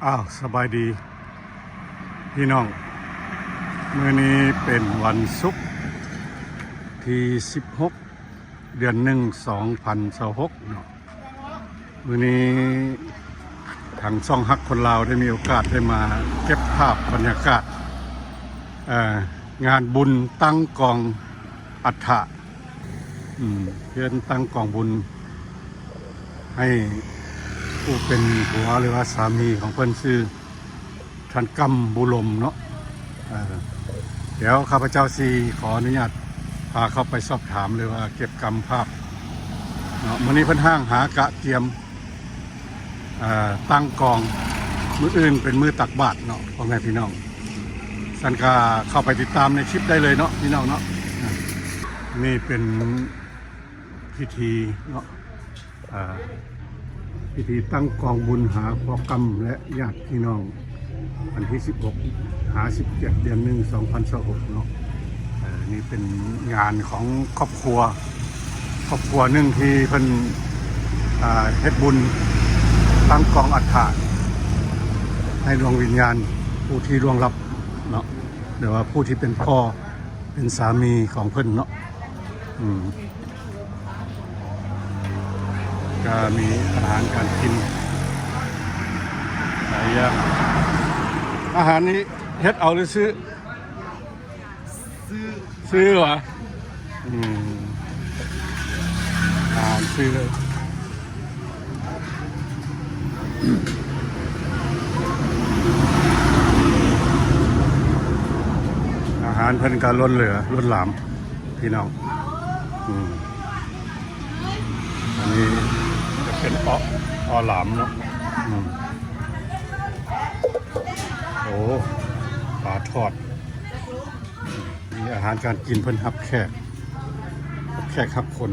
ອ້າວ ສະບາຍດີພີ່ນ້ອງ, ມື້ນີ້ເປັນວັນສຸກທີສິບຫົກ ເດືອນໜຶ່ງ ສອງພັນຊາວຫົກເນາະ. ມື້ນີ້ທາງຊ່ອງຮັກຄົນລາວໄດ້ມີໂອກາດໄດ້ມາເກັບພາບບັນຍາກາດ ເອີ ງານບຸນຕັ້ງກອງອັດຖະ ອືມ ເຮືອນຕັ້ງກອງບຸນໃຫ້ຜູ້ເປັນຜົວ ຫຼືວ່າສາມີຂອງເພິ່ນ ຊື່ ທ່ານ ກຳ ບຸລົມເນາະ. ເອີ ດຽວຂ້າພະເຈົ້າຊິຂໍອະນຸຍາດພາເຂົ້າໄປສອບຖາມ ຫຼືວ່າເກັບກຳພາບເນາະ. ມື້ນີ້ເພິ່ນຫ້າງຫາກະກຽມ ເອີ ຕັ້ງກອງ, ມື້ອື່ນເປັນມື້ຕັກບາດເນາະ ພໍ່ແມ່ພີ່ນ້ອງ. ຊັ້ນກະເຂົ້າໄປຕິດຕາມໃນຄລິບໄດ້ເລີຍເນາະ ພີ່ນ້ອງເນາະ. ນີ້ເປັນພິທີເນາະ ອ່າ ພິທີຕັ້ງກອງບຸນຫາພໍ່ກຳ ແລະ ຍາດພີ່ນ້ອງ ວັນທີສິບຫົກ ຫາ ສິບເຈັດ ເດືອນໜຶ່ງ ສອງພັນຊາວຫົກເນາະ. ເອີ ນີ້ເປັນງານຂອງຄອບຄົວ ຄອບຄົວໜຶ່ງທີ່ເພິ່ນ ອ່າ ເຮັດບຸນຕັ້ງກອງອັດຖະໃຫ້ດວງວິນຍານຜູ້ທີ່ລ່ວງລັບເນາະ ຫຼືວ່າຜູ້ທີ່ເປັນພໍ່ເປັນສາມີຂອງເພິ່ນເນາະ. ອືມ ກະມີອາຫານການກິນຫຼາຍຢ່າງ. ອາຫານນີ້ເຮັດເອົາ ຫຼື ຊື້? ຊື້ ຊື້ຫວາ? ອືມ ອາຫານຊື້ເລີຍ. ອາຫານເພິ່ນກະລົ້ນເຫຼືອລົ້ນຫຼາມ ພີ່ນ້ອງ. ອືມ ອັນນີ້ຈະເປັນເອາະ ເອາະຫຼາມເນາະ. ອືມ ໂອ້ ປາທອດ. ມີອາຫານການກິນ ເພິ່ນຮັບແຂກ ຮັບແຂກຮັບຄົນ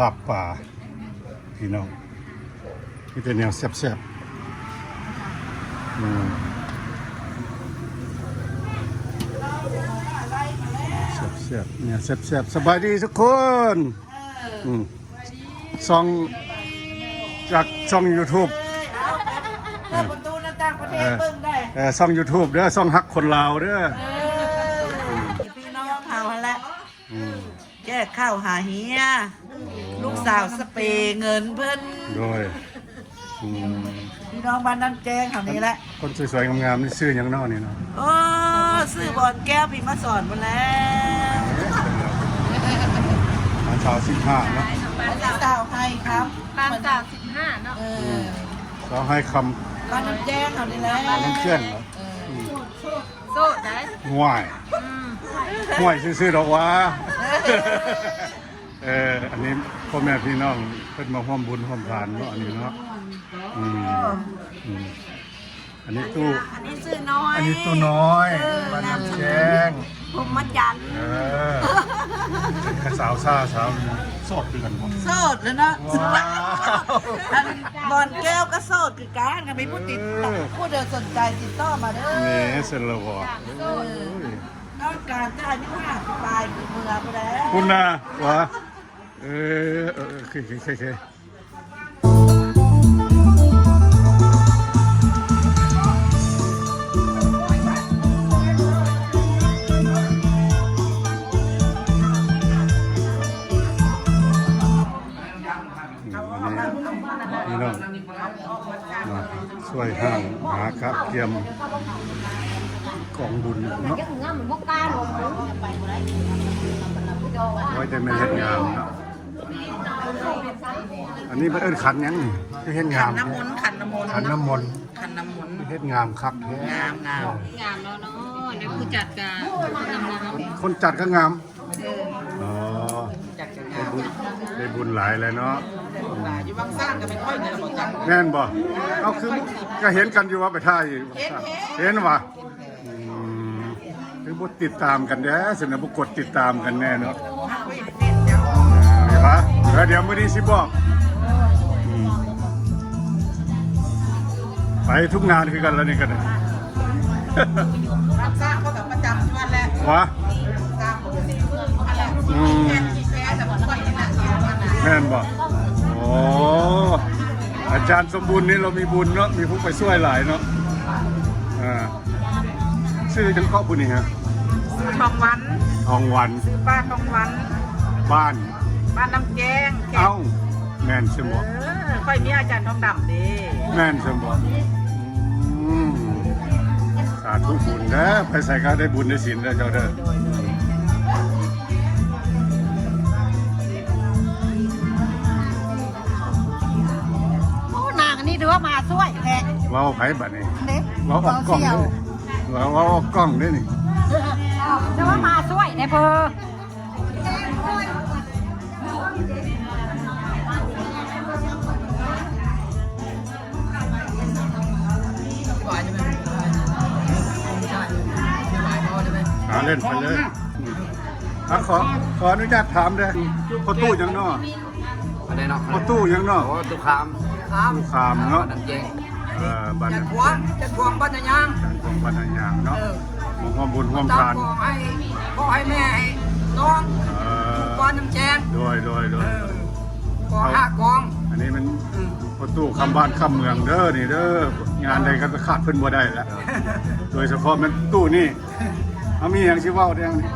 ລາບປາ ພີ່ນ້ອງ ມີແຕ່ແນວແຊບໆ. ອືມ ແຊບໆ ແນວແຊບໆ. ສະບາຍດີທຸກຄົນ. ອືມ ຊ່ອງ ຈາກຊ່ອງຢູທູບ ເປີດປະຕູໜ້າຕ່າງປະເທດເບິ່ງໄດ້. ເອີ ຊ່ອງຢູທູບເດີ ຊ່ອງຮັກຄົນລາວເດີ. ເອີ ພີ່ນ້ອງເຮົາຫັ້ນແຫຼະ. ອືມ ແຈກເຂົ້າຫາເຮຍ ລູກສາວສະເປເງິນເພິ່ນ. ໂດຍ ອືມ ພີ່ນ້ອງບ້ານນ້ຳແຈ້ງເຮົານີ້ແຫຼະ. ຄົນສວຍໆງາມໆນີ້ຊື່ຫຍັງເນາະນີ້ເນາະ? ໂອ້ ຊື່ບອນແກ້ວ ພີມາສອນພຸ້ນແຫຼະ. ເອີ ຫຼານສາວສິບຫ້າເນາະ ຫຼານສາວໄຮຄຳ ຫຼານສາວສິບຫ້າເນາະ. ເອີ ອືມ ສາວໄຮຄຳ ບ້ານນ້ຳແຈ້ງເຮົານີ້ແຫຼະ ບ້ານນ້ຳແຈ້ງເນາະ. ເອີ ອືມ ໂສດໄດ໋. ຫ້ວຍ ອືມ ຫ້ວຍຊື່ໆດອກຫວາ. ເອີ ອັນນີ້ພໍ່ແມ່ພີ່ນ້ອງເພິ່ນມາຮ່ວມບຸນຮ່ວມທານເນາະ ອັນນີ້ເນາະ. ອືມ ອືມ ອັນນີ້ຕູ້ ອັນນີ້ຊື່ນ້ອຍ ອັນນີ້ຕູ້ນ້ອຍ. ເອີ ບ້ານນ້ຳແຈ້ງ ພົມມະຈັນ. ເອີ ເປັນກະສາວຊ້າສາວໂສດຄືກັນບໍ່? ໂສດແລ້ວເນາະ. ວ້າວ ອັນບອນແກ້ວກະໂສດຄືກັນ ກະມີຜູ້ຕິດຕໍ່ ເອີ ຜູ້ໃດສົນໃຈຕິດຕໍ່ມາເດີ. ນີ້ເສັນແລ້ວບໍ່? ເອີ ຕ້ອງການຈ່າຍມີຫ້າສິບປາຍຄືເມືອພຸ້ນແຫຼະ ພຸ້ນນະຫວາ. ເອີ ເອີ ເອີ ເຄ ເຄ ເຄ ເຄ. ອືມ ອັນນີ້ພີ່ນ້ອງມາຊ່ວຍຫ້າງຫາກະກຽມກອງບຸນເນາະ. ໂອ້ຍ ແຕ່ແມ່ນເຮັດງາມເນາະ. ອັນນີ້ເພິ່ນເອີ້ນຂັນຫຍັງນີ້? ຄືເຮັດງາມ ຂັນນ້ຳມົນ ແທ້ ຂັນນ້ຳມົນ ຂັນນ້ຳມົນ ຂັນນ້ຳມົນ ຄືເຮັດງາມຄັກແທ້. ງາມ ງາມ ງາມແລ້ວເນາະ. ແລ້ວຜູ້ຈັດກະ ຄົນຈັດກະງາມ. ເອີ ອໍ ຈັດກະງາມ ໄດ້ບຸນ ໄດ້ບຸນຫຼາຍແລ້ວເນາະ. ຢູ່ວັງຊ້າງກະແມ່ນຂ້ອຍນີ້ລະບໍ່ຈັດ. ແມ່ນບໍ່? ເອົາ ຄືກະເຫັນກັນຢູ່ວ່າໄປຖ່າຍຢູ່ວັງຊ້າງ. ເຫັນ ເຫັນຫວາ? ອືມ ຄືບໍ່ຕິດຕາມກັນແດ່ຊັ້ນນະ ບໍ່ກົດຕິດຕາມກັນແດ່ເນາະ. ເອີ ດຽວມື້ນີ້ຊິບອກ. ອືມ ໄປທຸກງານຄືກັນລະນີ້ກະໄດ້. ຮັບຊາບເຂົາກະປະຈຳຢູ່ຫັ້ນແຫຼະ. ຫວາ? ອືມ ແມ່ນບໍ່? ໂອ້ ອາຈານສົມບູນນີ້ລາວມີບຸນເນາະ ມີຜູ້ໄປຊ່ວຍຫຼາຍເນາະ. ອ່າ ຊື່ຫຍັງເກາະຜູ້ນີ້ຮະ? ຊື່ທອງວັນ. ທອງວັນ. ຊື່ປ້າທອງວັນ. ບ້ານ? ບ້ານນ້ຳແຈ້ງ. ເອົ້າ ແມ່ນຊັ້ນບໍ່? ເອີ ຂ້ອຍມີອາຈານທອງດຳເດ້. ແມ່ນຊັ້ນບໍ່? ອືມ ສາທຸບຸນເດີ ໄປໃສກໍໄດ້ບຸນໄດ້ສິນເດີເຈົ້າເດີ. ໂດຍ ໂດຍ ໂດຍ. ໂອ້ ນາງອັນນີ້ຖືວ່າມາຊ່ວຍແທ້. ເວົ້າໃຜບັດນີ້? ເດ້ ເວົ້າອອກກ້ອງເດ້. ເວົ້າ ເວົ້າອອກກ້ອງເດ້ນີ້. ຖືວ່າມາຊ່ວຍແທ້ເພີ. ອ່າ ເລ່ນໄປເລີຍ. ອ່າ ຂໍ ຂໍອະນຸຍາດຖາມເດີ້ ພໍ່ຕູ້ຫຍັງເນາະ? ອັນໃດເນາະ? ພໍ່ຕູ້ຫຍັງເນາະ? ໂອ້ ຕູ້ຄາມ. ຕູ້ຄາມເນາະ ບ້ານນ້ຳແຈ້ງ. ເອີ ບ້ານນ້ຳແຈ້ງ ຈັນພວງ ຈັນພວງບ້ານນາຍາງ. ຈັນພວງບ້ານນາຍາງເນາະ. ເອີ ມາຮ່ວມບຸນຮ່ວມທານ ຂໍໃຫ້ພໍ່ໃຫ້ແມ່ໃຫ້ນ້ອງ. ເອີ ບ້ານນ້ຳແຈ້ງ. ໂດຍ ໂດຍ ໂດຍ. ເອີ ຂໍຫ້າກອງ. ອັນນີ້ມັນ ອືມ ພໍ່ຕູ້ຄຳບ້ານຄຳເມືອງເດີນີ້ເດີ. ງານໃດກໍຂາດເພິ່ນບໍ່ໄດ້ລະ ໂດຍສະເພາະແມ່ນຕູ້ນີ້. ເຮົາມີຫຍັງຊິເວົ້າແດ່ນີ້?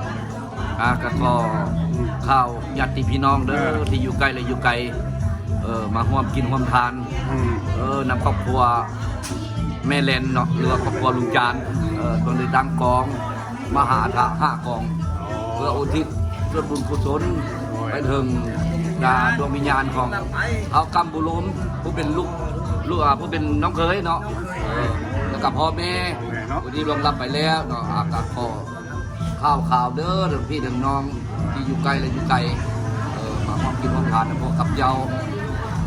ອ່າ ກໍຂໍ ອືມ ຂ່າວຍາດຕິພີ່ນ້ອງເດີ ເອີ ທີ່ຢູ່ໃກ້ ແລະ ຢູ່ໄກ ເອີ ມາຮ່ວມກິນຮ່ວມທານ ອືມ ເອີ ນຳຄອບຄົວແມ່ແລນເນາະ ຫຼືວ່າຄອບຄົວລຸງຈານ ເອີ ເພິ່ນໄດ້ຕັ້ງກອງມະຫາທະຫ້າກອງ ອໍ ເພື່ອອຸທິດສ່ວນບຸນກຸສົນ ໂອ້ຍ ໄປເຖິງດາ ດວງວິນຍານຂອງທ້າວກຳບູລົມ ຜູ້ເປັນລູກ ລູກ ອ່າ ຜູ້ເປັນນ້ອງເຂີຍເນາະ ເອີ ແລ້ວກໍພໍ່ແມ່ ພໍ່ແມ່ເນາະ ຜູ້ທີ່ລ່ວງລັບໄປແລ້ວເນາະ. ອ່າ ກໍຂໍ ຂ່າວໆເດີ ທັງພີ່ທັງນ້ອງທີ່ຢູ່ໃກ້ ແລະ ຢູ່ໄກ ເອີ ມາຮ່ວມກິນຮ່ວມທານນຳພວກຂ້າພະເຈົ້າ.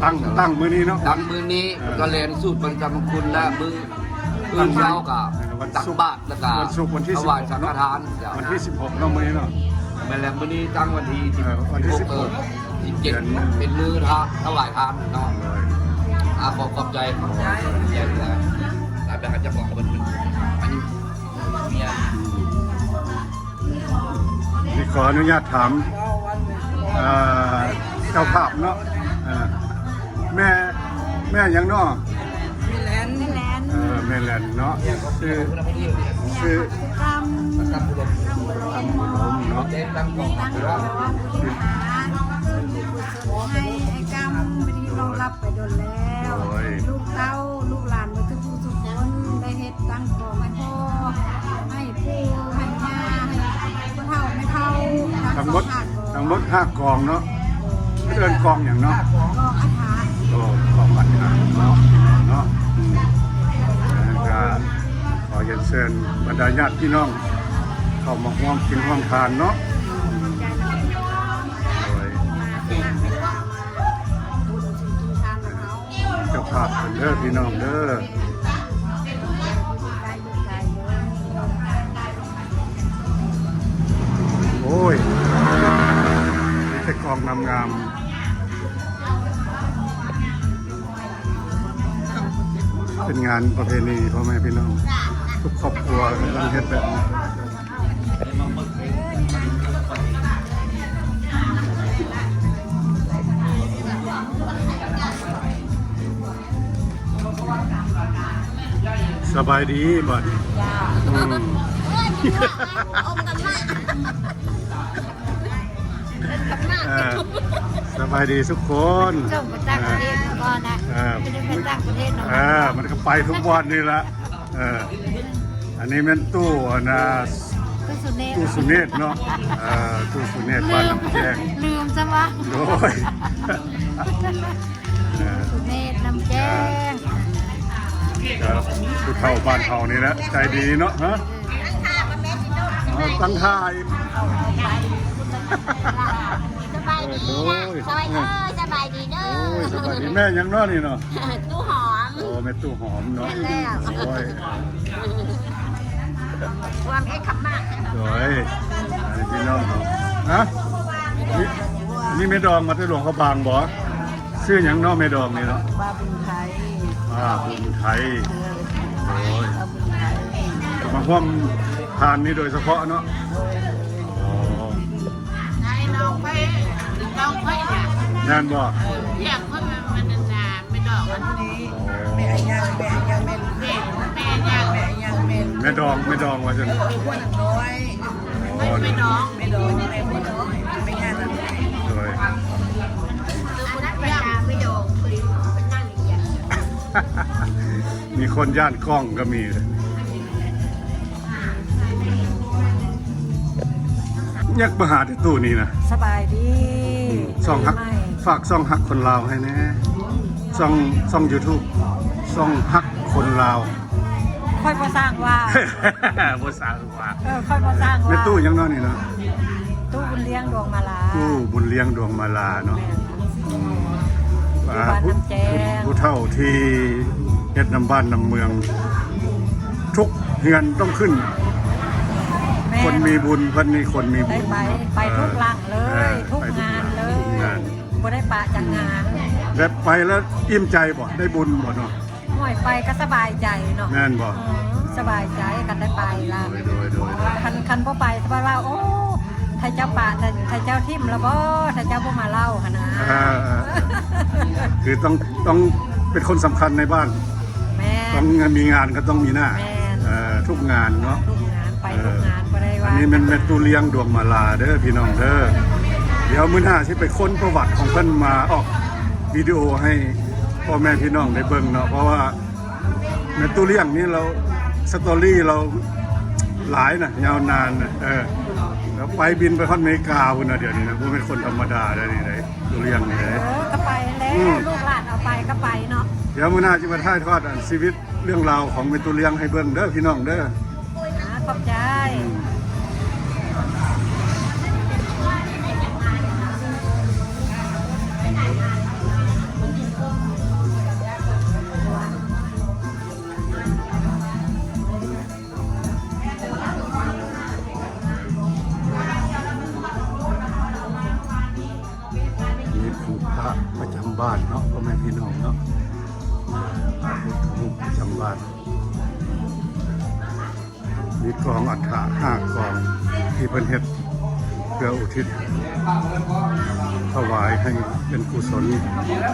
ຕັ້ງ ຕັ້ງມື້ນີ້ເນາະ ຕັ້ງມື້ນີ້ ເອີ ກໍແລ່ນສູດບັນຈຳມະຄຸນ ແລະ ມື້ ມື້ເຊົ້າກໍຕັກບາດ ແລ້ວກໍ ວັນສຸກ ວັນທີສິບຫົກເນາະ ຖວາຍສັງຄະທານ. ເຈົ້າ ວັນທີສິບຫົກເນາະ ມື້ນີ້ເນາະ. ແມ່ນແລ້ວ ມື້ນີ້ຕັ້ງວັນທີສິບຫົກ ເອີ ວັນທີສິບຫົກ ເອີ ສິບເຈັດ ເປັນມື້ທະ ຖວາຍທານເນາະ. ໂດຍ ອ່າ ຂໍຂອບໃຈ ຂອບໃຈ ຂອບໃຈຫຼາຍໆ ຫຼາຍແບບເຈົ້າຂອງເພິ່ນ ອັນນີ້ ນີ້ຂໍອະນຸຍາດຖາມ ເອີ ເຈົ້າພາບເນາະ ເອີ ແມ່ ແມ່ຫຍັງເນາະ? ແມ່ແລນ ແມ່ແລນ ເອີ ແມ່ແລນເນາະ. ຊື່ ຊື່ ຄຳ ຄຳບຸລົມເນາະ. ແມ່ຕັ້ງກອງມາຫາບຸນກຸສົນໃຫ້ອ້າຍກຳ ເພິ່ນລ່ວງລັບໄປດົນແລ້ວ. ໂອ້ຍ ລູກເຕົ້າລູກຫຼານເບິດທຸກຜູ້ທຸກຄົນໄດ້ເຮັດ ຕັ້ງຂອງໃຫ້ພໍ່ ໃຫ້ປູ່ ໃຫ້ຍ່າ ໃຫ້ພໍ່ເຖົ້າແມ່ເຖົ້າ ທັງໝົດ ທັງໝົດຫ້າກອງເນາະ. ເອີ້ນກອງຫຍັງເນາະ? ກອງອັດຖະ. ໂອ້ ກອງອັດຖະເນາະ ເນາະ. ອືມ ແລ້ວກໍຂໍຮຽນເຊີນບັນດາຍາດພີ່ນ້ອງ ເຂົ້າມາຮ່ວມກິນຮ່ວມທານເນາະ. ໂດຍ ເຈົ້າພາບເພິ່ນເດີພີ່ນ້ອງເດີ. ໂອ້ຍ ມີແຕ່ກອງງາມໆ. ເປັນງານປະເພນີ ພໍ່ແມ່ພີ່ນ້ອງ ທຸກຄອບຄົວຕ້ອງເຮັດແບບນີ້. ສະບາຍດີບັດນີ້. ອືມ ເອີ ສະບາຍດີທຸກຄົນ. ສົ່ງໄປຕ່າງປະເທດກ່ອນນະ. ເອີ ໄປຕ່າງປະເທດເນາະ. ເອີ ມັນກໍໄປທຸກບ່ອນນີ້ລະ. ເອີ ອັນນີ້ແມ່ນຕູ້ ອັນນ່າ ຕູ້ສຸເນດ ຕູ້ສຸເນດເນາະ. ເອີ ຕູ້ສຸເນດ ບ້ານນ້ຳແຈ້ງ. ລືມຊະວ່າ ໂດຍ ເອີ ສຸເນດ ນ້ຳແຈ້ງ. ກໍຜູ້ເຖົ້າບ້ານເຮົານີ້ແຫຼະ ໃຈດີເນາະ. ຮະ ເອີ ຕັ້ງທ່າອີກ. ສະບາຍດີ ເອີ ໂດຍ ສະບາຍ ເອີ ສະບາຍດີເດີ. ໂອ້ຍ ສະບາຍດີ. ແມ່ຫຍັງເນາະນີ້ເນາະ? ຕູ້ຫອມ. ໂອ້ ແມ່ຕູ້ຫອມເນາະ. ແມ່ນແລ້ວ. ໂອ້ຍ ຄວາມເອກຄຳມາກ. ໂດຍ ອັນນີ້ພີ່ນ້ອງເຮົາ. ຮະ ນີ້ ນີ້ແມ່ດອງມາແຕ່ຫຼວງພະບາງບໍ? ຊື່ຫຍັງເນາະແມ່ດອງນີ້ເນາະ? ປ້າບຸນໄທ. ປ້າບຸນໄທ. ເອີ ໂດຍ ປ້າບຸນໄທ ມາຮ່ວມທານນີ້ໂດຍສະເພາະເນາະ. ໂດຍ ອໍ ໄອ້ນ້ອງໄປ ນ້ອງໄປນະ. ແມ່ນບໍ່? ເອີ ພຽງຄົນມັນ ມັນນັ້ນນະ ແມ່ດອງ ອັນນີ້ແມ່ອາຍາ ແມ່ອາຍາ ແມ່ລູກເຂຍ ແມ່ອາຍາ ແມ່ລູກເຂຍ ແມ່ດອງ ແມ່ດອງວ່າຊັ້ນ ເອີ ເອີ ຫົວໜ້ານ້ອຍ ອໍ ແມ່ດອງ ແມ່ດອງ ແມ່ຫົວນ້ອຍ ແມ່ຍ່ານ້ອຍ ໂດຍ ອັນນັ້ນເວລາແມ່ດອງເພິ່ນ ເພິ່ນນັ່ງຢູ່ ມີຄົນຢ້ານກ້ອງກໍມີ. ຢາກມາຫາແຕ່ຕູ້ນີ້ນະ. ສະບາຍດີ ອືມ ຊ່ອງຮັກ ປີໃໝ່ ຝາກຊ່ອງຮັກຄົນລາວໃຫ້ແດ່ ຊ່ອງ ຊ່ອງຢູທູບ ຊ່ອງຮັກຄົນລາວ. ຂ້ອຍບໍ່ສ້າງວ່າ ບໍ່ສ້າງວ່າ ເອີ ຂ້ອຍບໍ່ສ້າງວ່າ ແມ່ຕູ້ຫຍັງເນາະນີ້ເນາະ? ຕູ້ບຸນລ້ຽງດວງມາລາ ຕູ້ບຸນລ້ຽງດວງມາລາເນາະ. ແມ່ນ ອືມ ຢູ່ບ້ານນ້ຳແຈ້ງ ຜູ້ເຖົ້າທີ່ເຮັດນຳບ້ານນຳເມືອງ ທຸກເຮືອນຕ້ອງຂຶ້ນ. ແມ່ນ ຄົນມີບຸນ ເພິ່ນນີ້ຄົນມີບຸນ ໄດ້ໄປ ເນາະ ໄປທຸກຫຼັງເລີຍ ເອີ ທຸກງານເລີຍ ໄປທຸກງານ ບໍ່ໄດ້ປະຈັກງານ. ແບບໄປແລ້ວອີ່ມໃຈບໍ່? ໄດ້ບຸນບໍ່ເນາະ? ໂອ້ຍ ໄປກໍສະບາຍໃຈເນາະ. ແມ່ນບໍ່? ອືມ ສະບາຍໃຈຄັນໄດ້ໄປລະ. ໂດຍ ໂດຍ ໂດຍ ຄັນ ຄັນບໍ່ໄປ ສະບາຍວ່າ ໂອ້ ຖ້າເຈົ້າປະ ຖ້າ ຖ້າເຈົ້າຖິ້ມລະບໍ ຖ້າເຈົ້າບໍ່ມາເລົ່າຫັ້ນນະ. ເອີ ເອີ ເອີ ຄືຕ້ອງ ຕ້ອງເປັນຄົນສຳຄັນໃນບ້ານ. ແມ່ນ ຕ້ອງມີງານກໍຕ້ອງມີໜ້າ. ແມ່ນ ເອີ ທຸກງານເນາະ ທຸກງານ ໄປ ເອີ ທຸກງານ ບໍ່ໄດ້ວ່າ. ອັນນີ້ແມ່ນແມ່ຕູ້ລ້ຽງດວງມາລາເດີພີ່ນ້ອງເດີ. ດຽວມື້ໜ້າຊິໄປຄົ້ນປະຫວັດຂອງເພິ່ນ ມາອອກວິດີໂອໃຫ້ພໍ່ແມ່ພີ່ນ້ອງໄດ້ເບິ່ງເນາະ ເພາະວ່າ ແມ່ຕູ້ລ້ຽງນີ້ລາວ ສະຕໍຣີລາວຫຼາຍນະ ຍາວນານນະ. ເອີ ລາວໄປບິນໄປຮອດອາເມລິກາພຸ້ນນະ ດຽວນີ້ນະ ບໍ່ແມ່ນຄົນທຳມະດາໄດ໋ນີ້ໄດ໋ ຕູ້ລ້ຽງນີ້ໄດ໋. ເອີ ກໍໄປແລ້ວ ອືມ ລູກຫຼານເອົາໄປກໍໄປເນາະ. ດຽວມື້ໜ້າຊິມາຖ່າຍທອດອັນຊີວິດເລື່ອງລາວຂອງແມ່ຕູ້ລ້ຽງໃຫ້ເບິ່ງເດີພີ່ນ້ອງເດີ. ອ່າ ຂອບໃຈ. ນີ້ຄືພະປະຈຳບ້ານເນາະ ພໍ່ແມ່ພີ່ນ້ອງເນາະ ພະພຸດທະຮູບປະຈຳບ້ານ. ມີກອງອັດຖະຫ້າກອງທີ່ເພິ່ນເຮັດເພື່ອອຸທິດຖວາຍໃຫ້ເປັນກຸສົນ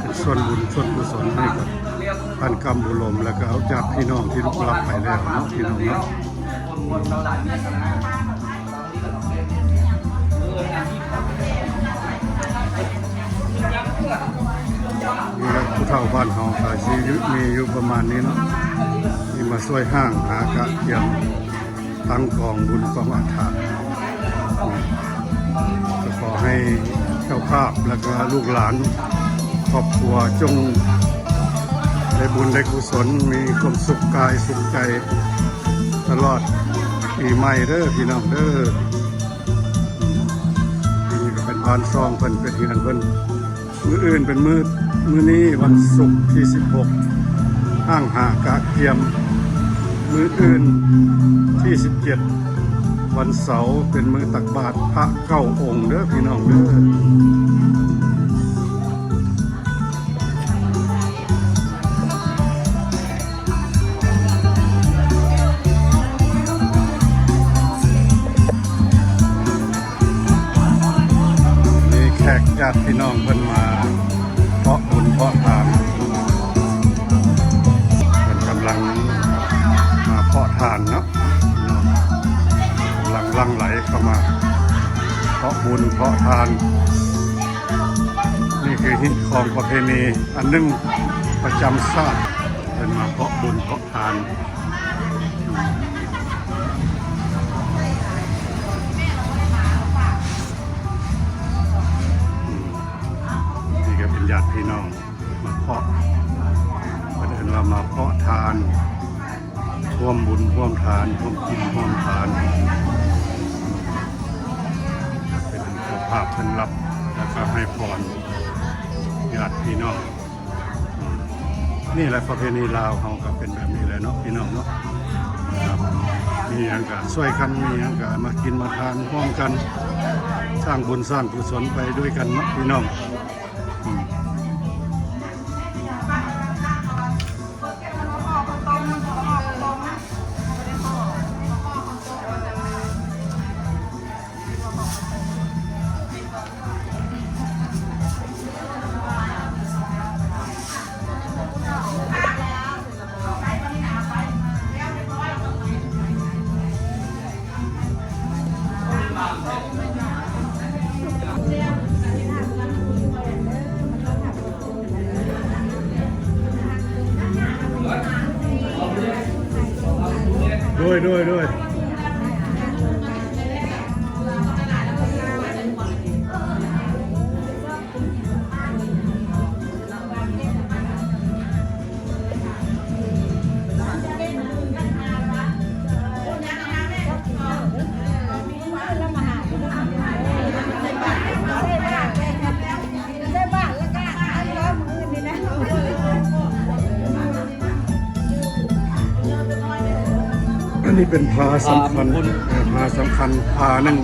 ເປັນສ່ວນບຸນສ່ວນກຸສົນໃຫ້ກັບທ່ານກຳອຸດົມ ແລ້ວກໍເອົາຈາກພີ່ນ້ອງທີ່ລ່ວງລັບໄປແລ້ວເນາະ ພີ່ນ້ອງເນາະ. ນີ້ແຫຼະ ຜູ້ເຖົ້າບ້ານເຮົາກໍຊິມີຢູ່ປະມານນີ້ເນາະ ທີ່ມາຊ່ວຍຫ້າງຫາກະກຽມຕັ້ງກອງບຸນກອງອັດຖະ. ກໍຂໍໃຫ້ເຈົ້າພາບ ແລະກະລູກຫຼານຄອບຄົວຈົ່ງໄດ້ບຸນໄດ້ກຸສົນ ມີຄວາມສຸກກາຍສຸກໃຈຕະຫຼອດປີໃໝ່ເດີພີ່ນ້ອງເດີ. ນີ້ກໍເປັນບ້ານຊ່ອງເພິ່ນ ເປັນເຮືອນເພິ່ນ. ມື້ອື່ນເປັນມື້ ມື້ນີ້ວັນສຸກທີສິບຫົກ ຫ້າງຫາກະກຽມ. ມື້ອື່ນທີສິບເຈັດ ວັນເສົາ ເປັນມື້ຕັກບາດພະເກົ້າອົງເດີພີ່ນ້ອງເດີ. ມີແຂກຍາດພີ່ນ້ອງເພິ່ນມາເພາະບຸນເພາະທານ ເພິ່ນກຳລັງມາເພາະທານເນາະ ກຳລັງຫຼັ່ງໄຫຼເຂົ້າມາເພາະບຸນເພາະທານ. ນີ້ຄືຮີດຄອງປະເພນີອັນໜຶ່ງປະຈຳຊາດ ເພິ່ນມາເພາະບຸນເພາະທານ. ນີ້ກໍເປັນຍາດພີ່ນ້ອງມາເພາະ ເພິ່ນເອີ້ນວ່າມາເພາະທານ ຮ່ວມບຸນຮ່ວມທານ ຮ່ວມກິນຮ່ວມທານ ເປັນເຈົ້າພາບເພິ່ນຮັບ ແລ້ວກໍໃຫ້ພອນຍາດພີ່ນ້ອງ. ນີ້ແຫຼະປະເພນີລາວເຮົາກໍເປັນແບບນີ້ແຫຼະເນາະ ພີ່ນ້ອງເນາະ. ມີຫຍັງກໍຊ່ວຍກັນ ມີຫຍັງກໍມາກິນມາທານຮ່ວມກັນ ສ້າງບຸນສ້າງກຸສົນໄປດ້ວຍກັນເນາະ ພີ່ນ້ອງ. ອືມ. ນີ້ ໂດຍ ໂດຍ ໂດຍ. ອັນນີ້ເປັນພາສຳຄັນ ພາມຸງຄຸນ ເອີ ພາສຳຄັນ ພາໜຶ່ງ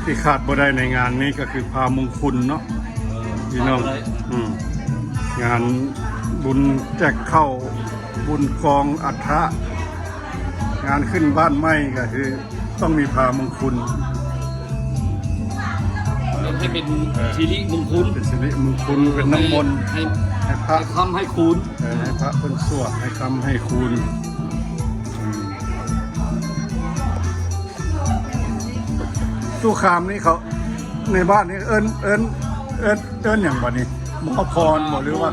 ທີ່ຂາດບໍ່ໄດ້ໃນງານນີ້ກໍຄືພາມຸງຄຸນເນາະ ເອີ ພີ່ນ້ອງ ຂາດບໍ່ໄດ້ ອືມ ງານບຸນແຈກເຂົ້າ ບຸນກອງອັດຖະ ງານຂຶ້ນບ້ານໃໝ່ກໍຄື ຕ້ອງມີພາມຸງຄຸນ ເພື່ອໃຫ້ເປັນ ເອີ ສິລິມຸງຄຸນ ເປັນສິລິມຸງຄຸນ ເປັນນ້ຳມົນ ໃຫ້ ໃຫ້ພະ ໃຫ້ຄ້ຳໃຫ້ຄູນ ເອີ ໃຫ້ພະເພິ່ນສວດໃຫ້ຄ້ຳໃຫ້ຄູນ ອືມ ຕູ້ຄາມນີ້ເຂົາ ໃນບ້ານນີ້ເອີ້ນ ເອີ້ນ ເອີ້ນ ເອີ້ນຫຍັງບາດນີ້ ໝໍພອນບໍ່ ຫຼືວ່າ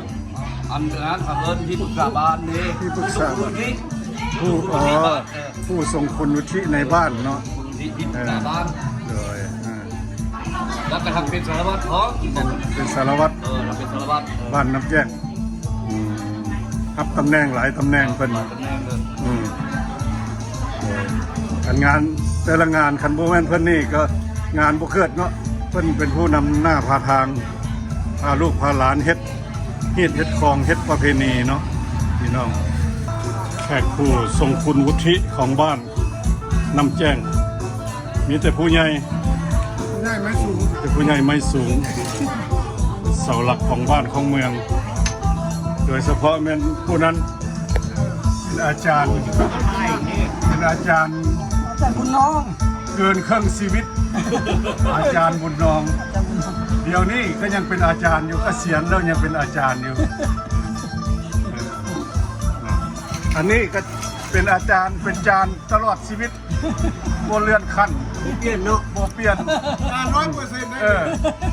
ອັນນັ້ນເຂົາເອີ້ນທີ່ປຶກສາບ້ານເດ້ ທີ່ປຶກສາ ຜູ້ຊົງຄຸນວຸດທິ ຜູ້ ເອີ ເອີ ຜູ້ຊົງຄຸນວຸດທິໃນບ້ານເນາະ ເອີ ຜູ້ຊົງຄຸນວຸດທິ ທີ່ປຶກສາບ້ານ ເອີ ໂດຍ ອ່າ ແລ້ວກໍທັງເປັນສາລະວັດພ້ອມ ເປັນ ເປັນສາລະວັດ ເອີ ທັງເປັນສາລະວັດ ເອີ ບ້ານນ້ຳແຈ້ງ ອືມ ຮັບຕຳແໜ່ງຫຼາຍຕຳແໜ່ງເພິ່ນ ຫຼາຍຕຳແໜ່ງເລີຍ ອືມ ໂດຍ ອັນງານແຕ່ລະງານ ຄັນບໍ່ແມ່ນເພິ່ນນີ້ກໍງານບໍ່ເກີດເນາະ ເພິ່ນເປັນຜູ້ນຳໜ້າພາທາງ ພາລູກພາຫຼານເຮັດ ຮີດເຮັດຄອງ ເຮັດປະເພນີເນາະ ພີ່ນ້ອງ ແຂກຜູ້ຊົງຄຸນວຸດທິຂອງບ້ານນ້ຳແຈ້ງ ມີແຕ່ຜູ້ໃຫຍ່ ຜູ້ໃຫຍ່ໄມ້ສູງ ແຕ່ຜູ້ໃຫຍ່ໄມ້ສູງ ເສົາຫຼັກຂອງບ້ານຂອງເມືອງ ໂດຍສະເພາະແມ່ນຜູ້ນັ້ນ ເປັນອາຈານ ເປັນອາຈານ ອາຈານບຸນນອງ ເກີນເຄິ່ງຊີວິດ ອາຈານບຸນນອງ ອາຈານບຸນນອງ ດຽວນີ້ກໍຍັງເປັນອາຈານຢູ່ ກະສຽນແລ້ວຍັງເປັນອາຈານຢູ່ ອັນນີ້ກໍເປັນອາຈານ ເປັນຈານຕະຫຼອດຊີວິດ ບໍ່ເລື່ອນຂັ້ນ ບໍ່ປ່ຽນເນາະ ບໍ່ປ່ຽນ ອາຈານຮ້ອຍເປີເຊັນເດີ ເ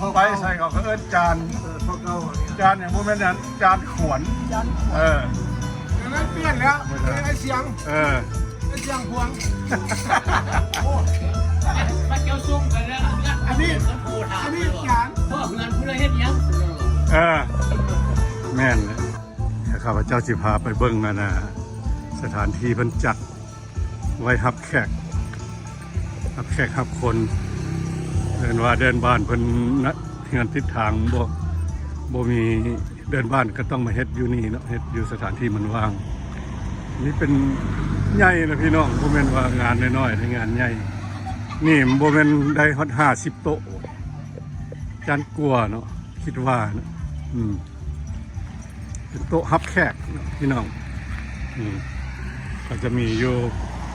ອີ ໄປໃສເຂົາກໍເອີ້ນຈານ ເອີ ເທົ່າເກົ່າ ຈານຫຍັງ ບໍ່ແມ່ນຫຍັງ ຈານຂວັນ ຈານຂວັນ ເອີ ອັນນັ້ນປ່ຽນແລ້ວ ເອີ ໄອ້ສຽງ ເອີ ໄອ້ສຽງພວງ ໂອ້ ມາເຈົ້າຊົງກັນແລ້ວ ອັນນີ້ ອັນນີ້ຈານ ພໍ່ເຮືອນຜູ້ໃດເຮັດຫຍັງ ເອີ ແມ່ນແຫຼະ ຂ້າພະເຈົ້າຊິພາໄປເບິ່ງ ອັນນ່າ ສະຖານທີ່ເພິ່ນຈັດ ໄວ້ຮັບແຂກ ຮັບແຂກຮັບຄົນ ເອີ້ນວ່າເດີ່ນບ້ານເພິ່ນນະ ເຮືອນຕິດທາງບໍ່ ບໍ່ມີເດີ່ນບ້ານກໍຕ້ອງມາເຮັດຢູ່ນີ້ເນາະ ເຮັດຢູ່ສະຖານທີ່ມັນວ່າງ ນີ້ເປັນໃຫຍ່ນະພີ່ນ້ອງ ບໍ່ແມ່ນວ່າງານນ້ອຍໆ ໃນງານໃຫຍ່ ນີ້ມັນບໍ່ແມ່ນໄດ້ຮອດຫ້າສິບໂຕະ ຢ້ານກວ່າເນາະ ຄິດວ່ານະ ອືມ. ເປັນໂຕະຮັບແຂກເນາະພີ່ນ້ອງ ອືມ ກໍຈະມີຢູ່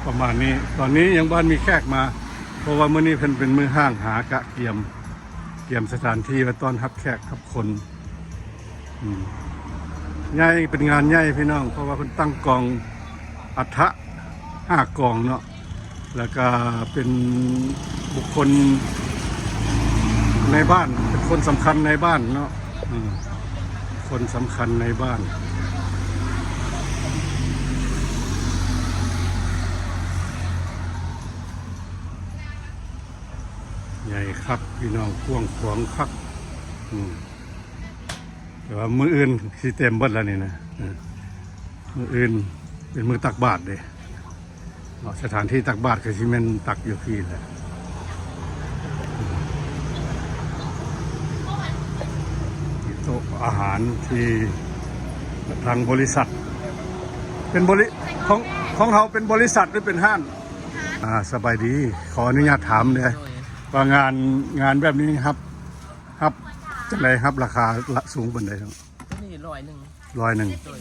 ປະມານນີ້ ຕອນນີ້ຍັງບໍ່ທັນມີແຂກມາ ເພາະວ່າມື້ນີ້ເພິ່ນເປັນມື້ຮ້າງ ຫາກະກຽມ ກຽມສະຖານທີ່ໄວ້ຕ້ອນຮັບແຂກຮັບຄົນ ອືມ ໃຫຍ່ ເປັນງານໃຫຍ່ພີ່ນ້ອງ ເພາະວ່າເພິ່ນຕັ້ງກອງອັດຖະ ຫ້າກອງເນາະ ແລ້ວກະເປັນບຸກຄົນໃນບ້ານ ເປັນຄົນສຳຄັນໃນບ້ານເນາະ ເອີ ຄົນສຳຄັນໃນບ້ານ ໃຫຍ່ຄັກພີ່ນ້ອງ ກວ້າງຂວາງຄັກ ອືມ. ແຕ່ວ່າມື້ອື່ນຊິເຕັມເບິດແລ້ວນີ້ນະ ເອີ ມື້ອື່ນເປັນມື້ຕັກບາດເດ້ ເນາະ ສະຖານທີ່ຕັກບາດກໍຊິແມ່ນຕັກຢູ່ພີ້ແຫຼະ ໂຕະອາຫານທີ່ທາງບໍລິສັດ ເປັນບໍລິ ຂອງ ຂອງເຮົາເປັນບໍລິສັດ ຫຼື ເປັນຮ້ານ? ອ່າ ສະບາຍດີ ຂໍອະນຸຍາດຖາມແດ່ ໂດຍ ວ່າງານ ງານແບບນີ້ຮັບ ຮັບຈັ່ງໃດ? ຮັບລາຄາລະສູງປານໃດ? ໂຕນີ້ຮ້ອຍໜຶ່ງ ຮ້ອຍໜຶ່ງ ໂດຍ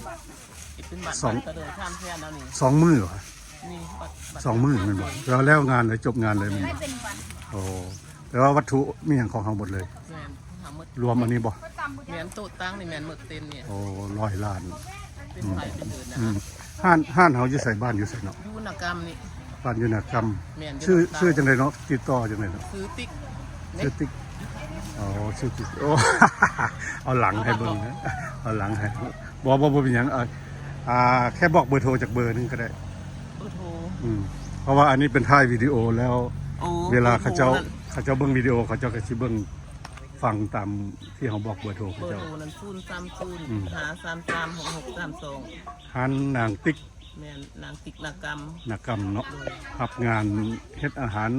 ເປັນບັດ ສອງ ບັດກະເດີ ທາມແທນເອົານີ້ ສອງມື້ຫວາ? ນີ້ບັດ ບັດ ສອງມື້ແມ່ນບໍ່? ແລ້ວ ແລ້ວງານເລີຍ ຈົບງານເລີຍແມ່ນບໍ່? ໂອ້ ແປວ່າວັດຖຸມີຫຍັງຂອງເຮົາໝົດເລີຍ? ແມ່ນ ຂອງເຮົາໝົດ ລວມອັນນີ້ບໍ່? ແມ່ນ ໂຕະຕັ່ງນີ້ແມ່ນໝົດເຕັນນີ້ ໂອ້ ຮ້ອຍລ້ານ ເປັນໄປເປັນເດີນນະ ອືມ ຮ້ານ ຮ້ານເຮົາຢູ່ໃສ? ບ້ານຢູ່ໃສເນາະ? ຢູ່ນາກຳນີ້ ບ້ານຢູ່ນາກຳ ແມ່ນ ຊື່ ຊື່ຈັ່ງໃດເນາະ? ຕິດຕໍ່ຈັ່ງໃດເນາະ? ຊື່ຕິກ ຊື່ຕິກ ອໍ ຊື່ຕິກ ໂອ້ ເອົາຫຼັງໃຫ້ເບິ່ງນະ ເອົາຫຼັງໃຫ້ ບໍ່ ບໍ່ ບໍ່ເປັນຫຍັງ ເອົາ ອ່າ ແຄ່ບອກເບີໂທຈັກເບີໜຶ່ງກໍໄດ້ ເບີໂທ ອືມ ເພາະວ່າອັນນີ້ເປັນຖ່າຍວິດີໂອແລ້ວ ໂອ້ ເວລາເຂົາເຈົ້າ ເບີໂທນັ້ນ ເຂົາເຈົ້າເບິ່ງວິດີໂອ ເຂົາເຈົ້າກໍຊິເບິ່ງຟັງຕາມທີ່ເຮົາບອກເບີໂທເຂົາເຈົ້າ. ເບີໂທນັ້ນ ສູນສາມສູນ ອືມ ຫ້າສາມສາມ ຫົກຫົກສາມສອງ ຮ້ານນາງຕິກ ແມ່ນ ນາງຕິກນາກຳ ນາກຳເນາະ ໂດຍ ຮັບງານເຮັດອາຫານ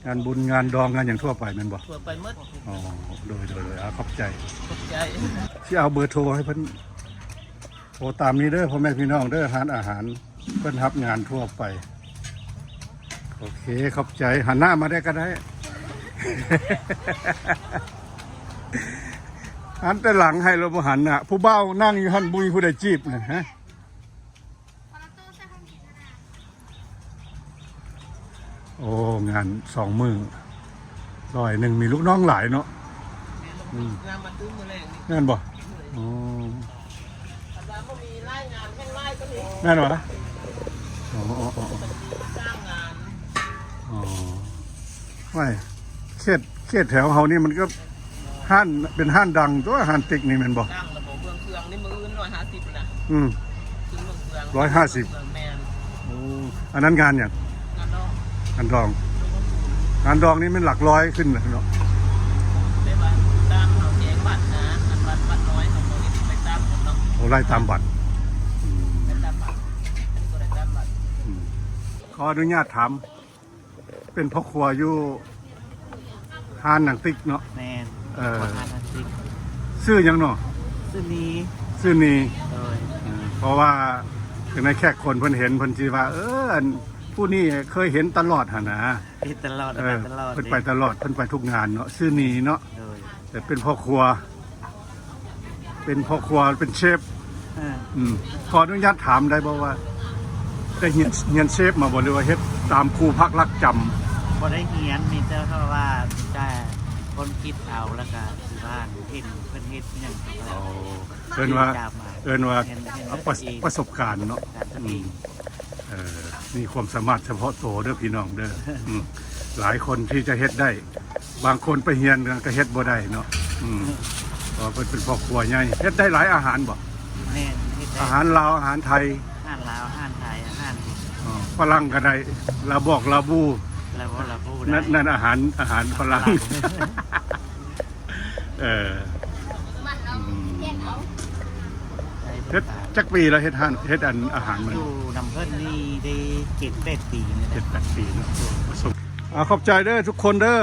ງານບຸນ ງານດອງ ງານຫຍັງທົ່ວໄປແມ່ນບໍ່? ທົ່ວໄປໝົດ. ອໍ ໂດຍໆໆ ອາ ຂອບໃຈ ຂອບໃຈ. ຊິເອົາເບີໂທໃຫ້ເພິ່ນ ໂທຕາມນີ້ເດີ ພໍ່ແມ່ພີ່ນ້ອງເດີ ຮ້ານອາຫານ ເພິ່ນຮັບງານທົ່ວໄປ. ໂອເຄ ຂອບໃຈ. ຫັນໜ້າມາໄດ້ກໍໄດ້ ຫັນແຕ່ຫຼັງໃຫ້ ແລ້ວບໍ່ຫັນໜ້າ. ຜູ້ບ່າວນັ່ງຢູ່ຫັ້ນ ບໍ່ມີຜູ້ໃດຈີບນະ ຮະ? ໂອ້ ງານສອງມື້ຮ້ອຍໜຶ່ງ ມີລູກນ້ອງຫຼາຍເນາະ. ແມ່ນ ອືມ ງານມາຕື່ມມື້ແລງນີ້ ແມ່ນບໍ່? ໂດຍ ອໍ ຄັນວ່າບໍ່ມີຫຼາຍງານແຮ່ງຫຼາຍກວ່ານີ້ ແມ່ນບໍ່? ອໍ ອໍ ອໍ ອໍ ມີຈ້າງງານ ອໍ ໂອ້ຍ ເຂດ ເຂດແຖວເຮົານີ້ມັນກໍ ຮ້ານ ເປັນຮ້ານດັງຕົວະ ຮ້ານຕິກນີ້ແມ່ນບໍ່? ດັງລະບໍ ເບື້ອງເຄື່ອງນີ້ມື້ອື່ນຮ້ອຍຫ້າສິບນະ. ອືມ ຂຶ້ນເບື້ອງເຄື່ອງ ຮ້ອຍຫ້າສິບ ແມ່ນ. ໂອ້ ອັນນັ້ນງານຫຍັງ? ງານດອງ ງານດອງ ງານດອງນີ້ແມ່ນຫຼັກຮ້ອຍຂຶ້ນແລ້ວເນາະ ແຕ່ວ່າຕາມເຮົາແຈ້ງບັດນະ ອັນບັດ ບັດນ້ອຍເຮົາບໍ່ໄດ້ໄປຕາມເນາະ. ໂອ້ ໄລ່ຕາມບັດ ອືມ ໄລ່ຕາມບັດ ບໍ່ໄດ້ຕາມບັດ. ອືມ ຂໍອະນຸຍາດຖາມ ເປັນພໍ່ຄົວຢູ່ຮ້ານນາງຕິກເນາະ? ແມ່ນ ເອີ ພໍ່ຄົວຮ້ານນາງຕິກ. ຊື່ຫຍັງເນາະ? ຊື່ນີ ຊື່ນີ. ໂດຍ ເອີ ເພາະວ່າຈັ່ງໃດແຂກຄົນເພິ່ນເຫັນ ເພິ່ນຊິວ່າ ເອີ ອັນຜູ້ນີ້ເຄີຍເຫັນຕະຫຼອດຫັ້ນນະ. ເຫັນຕະຫຼອດ ເອີ ເພິ່ນໄປຕະຫຼອດ ເພິ່ນໄປທຸກງານເນາະ. ຊື່ນີເນາະ. ໂດຍ ແຕ່ເປັນພໍ່ຄົວ ເປັນພໍ່ຄົວ ເປັນເຊຟ. ເອີ ອືມ ຂໍອະນຸຍາດຖາມໄດ້ບໍ່ວ່າ ໄດ້ຮຽນ ຮຽນເຊຟມາບໍ່ ຫຼືວ່າເຮັດຕາມຄູພັກລັກຈຳ? ບໍ່ໄດ້ຮຽນ ມີແຕ່ເພາະວ່າມີແຕ່ຄົນຄິດເອົາ ແລ້ວກະຊິວ່າເຫັນເພິ່ນເຮັດຫຍັງ. ອໍ ເອີ້ນວ່າ ເອີ້ນວ່າປະ ປະສົບການເນາະ. ອືມ ເອີ ມີຄວາມສາມາດສະເພາະໂຕເດີພີ່ນ້ອງເດີ. ອືມ ຫຼາຍຄົນທີ່ຈະເຮັດໄດ້ ບາງຄົນໄປຮຽນກໍເຮັດບໍ່ໄດ້ເນາະ. ອືມ ເພາະວ່າເພິ່ນເປັນພໍ່ຄົວໃຫຍ່. ເຮັດໄດ້ຫຼາຍອາຫານບໍ່? ແມ່ນ ເຮັດໄດ້ ອາຫານລາວ ອາຫານໄທ. ອາຫານລາວ ອາຫານໄທ ອາຫານ ອໍ ຝຣັ່ງກໍໄດ້ ລາບອກ ລາບູ ລາບອກ ລາບູ ນັ້ນ ນັ້ນອາຫານ ອາຫານຝຣັ່ງ. ເອີ ອືມ ເຮັດຈັກປີແລ້ວ ເຮັດຮ້ານ ເຮັດອັນອາຫານມັນ? ຢູ່ນຳເພິ່ນນີ້ໄດ້ເຈັດແປດປີແລ້ວ. ເຈັດແປດປີເນາະ. ອ່າ ຂອບໃຈເດີທຸກຄົນເດີ.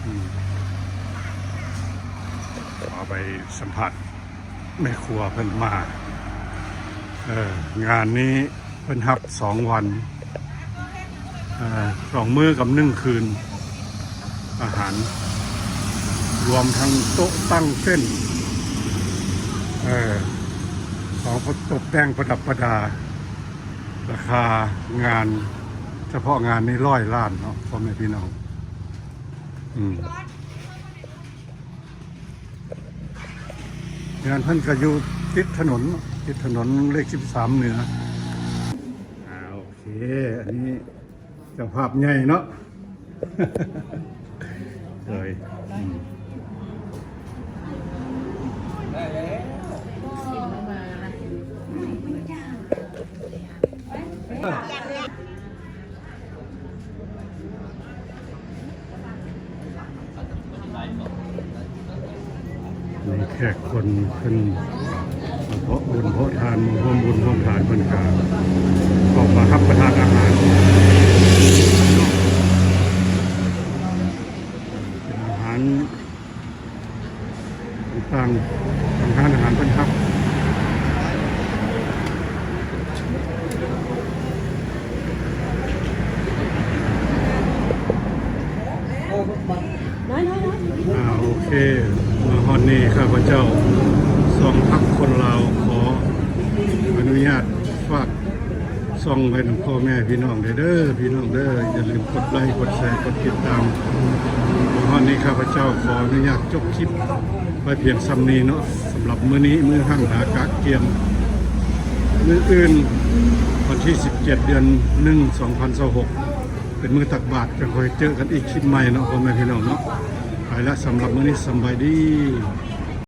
ອືມ ຂໍໄປສຳພາດແມ່ຄົວເພິ່ນມາ. ເອີ ງານນີ້ເພິ່ນຮັບສອງວັນ ເອີ ສອງມື້ກັບໜຶ່ງຄືນ ອາຫານ ລວມທັງໂຕະຕັ້ງເຕັ້ນ ເອີ ຂອງຕົບແຕ່ງປະດັບປະດາ. ລາຄາງານ ສະເພາະງານນີ້ຮ້ອຍລ້ານເນາະ ພໍ່ແມ່ພີ່ນ້ອງ. ອືມ ງານເພິ່ນກໍຢູ່ຕິດຖະໜົນເນາະ ຕິດຖະໜົນເລກສິບສາມເໜືອ. ອ່າ ໂອເຄ ອັນນີ້ເຈົ້າພາບໃຫຍ່ເນາະ. ໂດຍ ອືມ ມີແຂກຄົນເພິ່ນມາເພາະບຸນເພາະທານ ມາຮ່ວມບຸນຮ່ວມທານ ເພິ່ນກະເຂົ້າມາຮັບປະທານອາຫານ ເປັນອາຫານ ຕ່າງໆ ທາງຮ້ານອາຫານເພິ່ນຮັບ. ອ່າ ໂອເຄ ມາຮອດນີ້ ຂ້າພະເຈົ້າ ຊ່ອງຮັກຄົນລາວ ຂໍອະນຸຍາດຝາກ ຊ່ອງໄວ້ນຳພໍ່ແມ່ພີ່ນ້ອງເດີ ເດີພີ່ນ້ອງເດີ. ຢ່າລືມກົດໄລ ກົດແຊ ກົດຕິດຕາມ. ມາຮອດນີ້ ຂ້າພະເຈົ້າຂໍອະນຸຍາດຈົບຄລິບໄວ້ພຽງສ່ຳນີ້ເນາະ. ສຳລັບມື້ນີ້ ມື້ຮັ່ງຫາກະກຽມ ມື້ອື່ນ ວັນທີສິບເຈັດ ເດືອນໜຶ່ງ ສອງພັນຊາວຫົກ ເປັນມື້ຕັກບາດ ຈັ່ງຄ່ອຍເຈີກັນອີກຄລິບໃໝ່ເນາະ ພໍ່ແມ່ພີ່ນ້ອງເນາະ. ໄປລະ ສຳລັບມື້ນີ້ ສຳບາຍດີ.